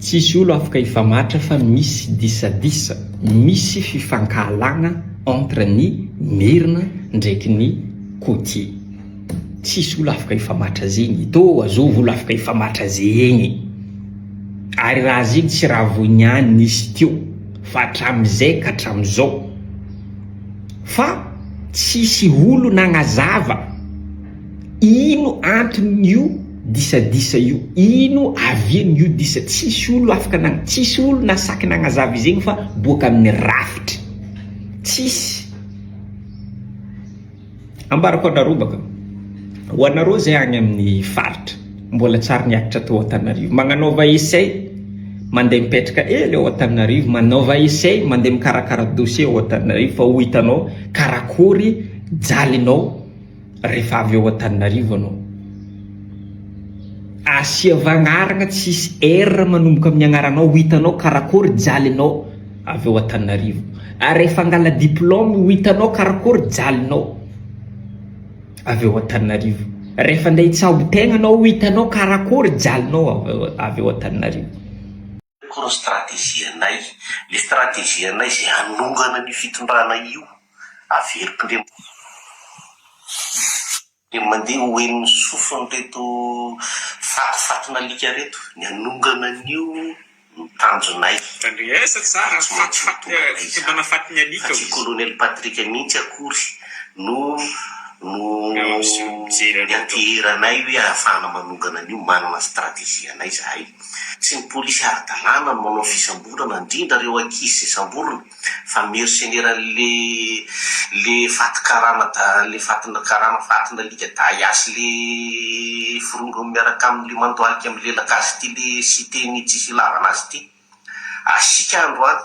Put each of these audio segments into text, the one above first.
Tsisy olo afaka hifamatra fa misy disadisa, misy fifankahalagna entre ny Merina ndraiky ny Côtier. Tsisy olo afaka hifamatra zegny, tô azovy olo afaka hifamatra zegny. Ary raha zegny tsy raha vao niany nisy teo fa hatramizay ka hatramizao. Fa tsisy olo nagnazava ino anton'io disadisa io, ino avian'io disa, tsisy olo afaka nagn, tsisy olo nasaky nagnazava izegny fa boaka amin'ny rafitry, tsisy. Ambarako anareo baka, ho anareo zay agny amin'ny faritra mbola tsary niakatra tao Antananarivo, magnanaova essai mandeha mipetraka hely ao Antananarivo, manaova essai mandeha mikarakara dossier ao Antananarivo fa ho hitanao karakôry jalinao rehefa avy ao Antananarivo anao. Asiava agnarana tsisy R manomboka amin'ny agnaranao ho hitanao karakôry jalinao avy ao Antananarivo. Ary rehefa angala diplôme ho hitanao karakôry jalinao avy ao Antananarivo. Rehefa andeha hitsabo tegna anao ho hitanao karakôry jalinao avy ao Antananarivo. Akory ny stratégie anay, le stratégie anay zay hanongana an'io fitondrana io, averiko ndray. Dia mandeha ho henon'ny sofin'ireto fatifatin'alika ireto ny hanongana an'io no tanjonay. Tandresa tsara Tsy maintsy ho fatifaty tonga aminay fitondrana izany. fatin'ny alika Fa tsy hoy izy. colonel Patrick mihitsy akory no no Eo miseho mijery anao daholo. nianteheranay hoe ahafahana manongana an'io, manana stratégie anay izahay. Tsy ny polisy ara-dalàna no manao fisamborana, indrindra ireo ankizy izay samborina. Fa mercenaire le le faty karana da le fatina karana fatina alika dayas le forongony miaraka aminy le mandohalika milelaka azy ity le cité ny tsisy ilavana azy ity. Asika androany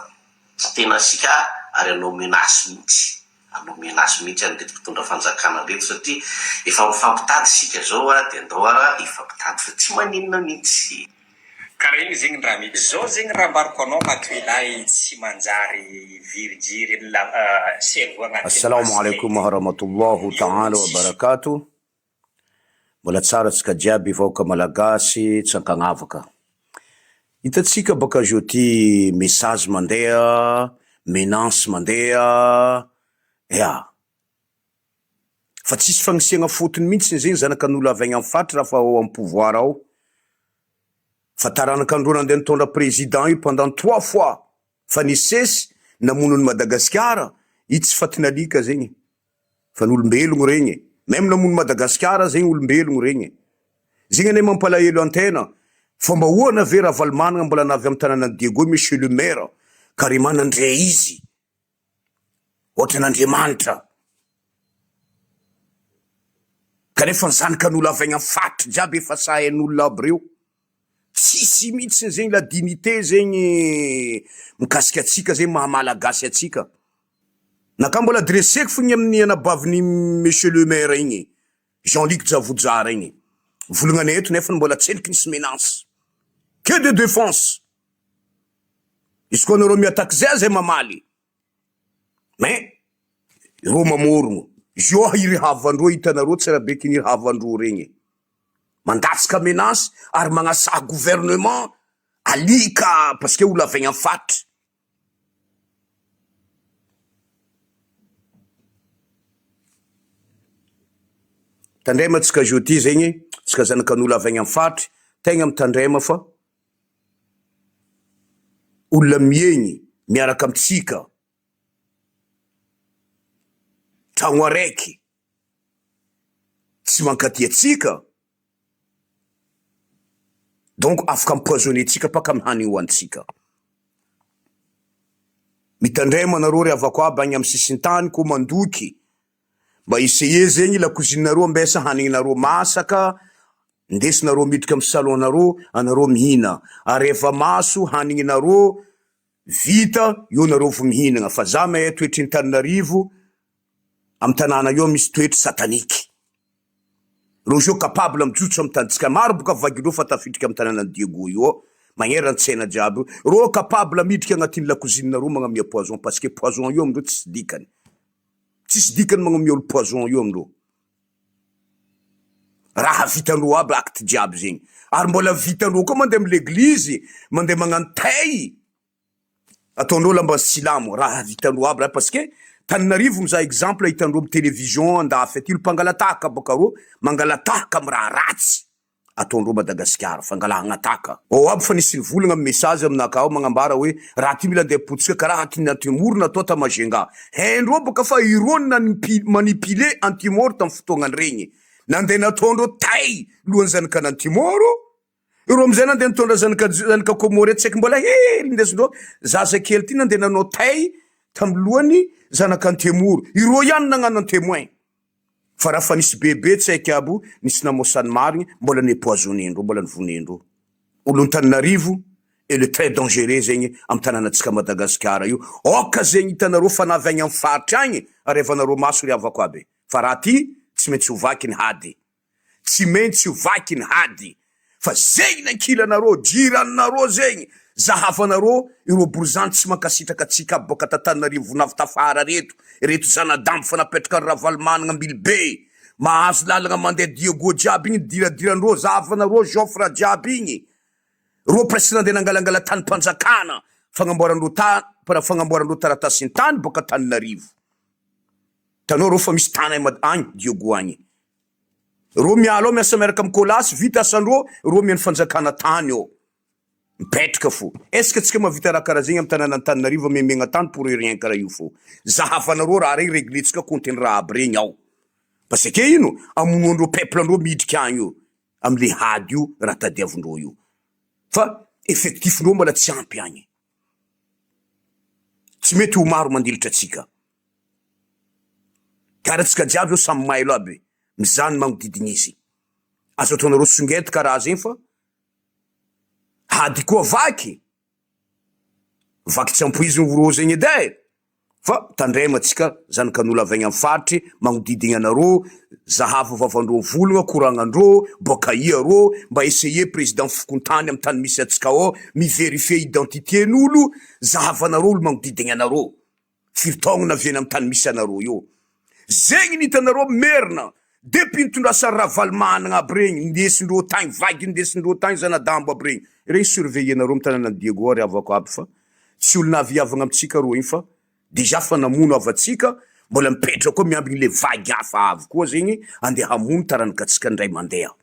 tena asika ary anao menace mihitsy anao menace mihitsy an'ireto mpitondra fanjakana ireto satria efa mifampitady isika zao a de andao ara hifampitady fa tsy maninona mihitsy. Karaha igny zegny raha mety. Zao zegny raha ambarako anao matoelahy tsy manjary virijiry la cerveau agnatin'ny Assalamo alaikum basket. warahmatullahu Io ta'ala tsisy. wabarakatuh Mbola tsara tsika jiaby vahoaka malagasy tsy ankagnavaka. Hitantsika baka zao ty message mandeha, menace mandeha, ya. Fa tsisy fagnisiagna fotony mintsy zegny zanakan'olo avy agny am faritra raha fa ao am pouvoir ao. Fa taranak'andreo nandeha nitondra président io pendant trois fois fa nisesy namono an'i Madagasikara, io tsy fatin'alika zegny fa ny olombelogno regny e, même namono Madagasikara zegny olombelogno regny e. Zegny anie mampalahelo antena, fa mba ahoana ve Ravalomanana mbola navy am tananan'i Diego monsieur le maire carrément nandre izy. Ohatran'Andriamanitra. Kanefa ny zanakan'olo avy agny am faritra jiaby efa sahain'olona aby reo. Tsisy mihitsy zegny la dignité zegny mikasika antsika zegny maha malagasy antsika. Naka mbola adresseko fogna amin'ny anabavin'i monsieur le maire igny, Jean Luc Djavojara igny. Volognanay eto nefa mbola tsendriky nisy menace. Que de defense. Izy koa nareo mi-attaque zay zay mamaly mais ireo mamorogno zio iry havandreo hitanareo tsara be kiny havandreo regny mandatsaka menace ary magnasaha gouvernement alika parce que olo avy agny am faritra. Tandrema tsika jeudi zegny tsika zanakan'olo avy agny am faritra tegna mitandrema fa Olona miegny miaraka amintsika, tragno araiky, tsy mankatia antsika, donc afaka mi-empoisonner antsika mpaka amin'ny hanigny hoanintsika. Mitandrema anareo ry havako aby agny amin'ny sisin-tany koa mandoky. Mba essayer zegny lakozinareo ambesa hanigninareo masaka ndesinareo miditra am salon nareo anareo mihina ary rehefa maso hanigninareo vita eo nareo vo mihinagna fa za mahay toetry Antananarivo am tanàna io misy toetry satanique reo zao capable mijotso am tanitsika maro boka vagindreo fa tafiditra am tanànan'i Diego io ao magneran tsena jiaby io reo capable miditra agnatin'ny lakozinareo magnamia poison parce que poison io amindreo tsisy dikany. Tsisy dikany magnomia olo poison io amindreo. Raha vitan'reo aby acte jiaby zegny. Ary mbola vitan'reo koa mandeha am leglizy, mandeha magnano tay, ataondreo lamba silamo, raha vitan'reo aby raha parce que Tananarivo mizaha exemple hitandreo am télévision andafy aty olo mpangalatahaka baka reo mangalatahaka am raha ratsy. ataondreo Madagasikara, fangalahagna taka. Ao aby fa nisy nivolagna am message aminakahy ao magnambara hoe raha ty mila andeha apotsika karaha ty Antemoro natao ta Majunga. Haindreo boka fa ireo no nanimpiler Antimoro tam fotoagnany regny. Nandeha nataondreo tay lohan'ny zanakan'Antimoro, ireo amizay nandeha nitondra zanaka zanaka Comore tsaiky mbola hely indesindreo zaza kely ty nandeha nanao tay tam lohany zanak'Antemoro. Ireo ihany nagnano antemoin. Fa raha fa nisy bebe tsy haiko aby nisy namoasany marigny mbola ni-empoisonner-ndreo mbola nivonen-dreo. Olon-Tananarivo est le très dangereux zegny am tanànantsika Madagasikara io. Aoka zegny hitanareo fa na avy agny am faritra agny arevanareo maso ry havako aby fa raha ty tsy maintsy ho vaky ny hady. Tsy maintsy ho vaky ny hady fa zegny ny ankilanareo, jiranareo zegny, zahavanareo ireo borizano tsy mankasitraka antsika aby boaka t'Antananarivo vonavy tafara reto, reto zanadambo fa napetraka Ravalomanagna Ambilobe, mahazo lalagna mandeha Diego jiaby igny nidiradiran-dreo, zahavanareo Joffre jiaby igny, reo presque nandeha nangalangala tanim-panjakana fagnamboaran-dreo ta- fagnamboaran-dreo taratasin-tany boaka Antananarivo, hitanao reo fa misy tany agny Diego agny. Reo miala ao miasa miaraka am colas vita asandreo reo omeny fanjakana tany ao mipetraka fo est ce que tsika mahavita raha karaha zegny am tanàna Antananarivo amemegna tany pour rien karaha io fo zahavanareo raha regny regletsika compte ny raha aby regny ao parce que ino amonoandreo peuple andreo midriky agny io am le hady io raha tadiavindreo io fa effectif ndreo mbola tsy ampy agny tsy mety ho maro mandilitra atsika. Kara tsika jiaby zao samy mailo aby mizaha ny magnodidigny izy. Aza ataonareo songety karaha zegny fa hady koa vaky, vaky tsy ampoizigny rô zegny edy e! Fa tandremo atsika zanakan'olo avy agny amy faritry magnodidigny anareo, zahavo vavandreo mivolagna, koragnandreo, boaka aia rô, mba essayer président fokontany amy tany misy atsika ao mi-verifier identité-n'olo, zahavanareo olo magnodidigny anareo. Firy taogno naviany am tany misy anareo io? Zegny ny hitanareo merina depuis nitondrasany Ravalomanagna aby regny nindesindreo tagny vague nindesindreo tagny zanadambo aby regny regny surveiller nareo am tanànan'i Diego ary havako aby fa tsy olona avy hihavagna amintsika reo igny fa dejà fa namono havantsika mbola mipetraka koa miambigny le vague hafa avy koa zegny andeha hamono taranakatsika ndray mandeha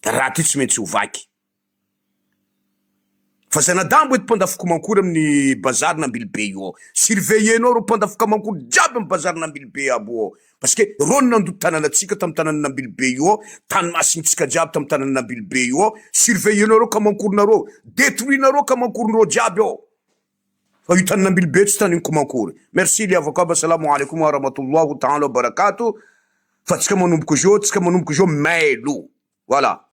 raha ty tsy maintsy ho vaky. Fa zanadambo eto mpandafokomankory amin'ny bazary n'Ambilobe io ao. Surveiller-nao reo mpandafokamankory jiaby amin'ny bazary n'Ambilobe aby io ao. Parce que reo no nandoto tanànantsika tamin'ny tanànan'Ambilobe io ao, tany masintsika jiaby tamin'ny tanànan'Ambilobe io ao. Surveiller-nao reo kamankorinareo, detruit-nareo kamankorinareo jiaby ao. Fa io tanin'Ambilobe tsy tanin'i Komankory. Merci liavako aby, Assalamo alaikum wa rahmatullah ta'ala wa barakatuh. Fa tsika manomboka zao, tsika manomboka zao mailo. Voilà.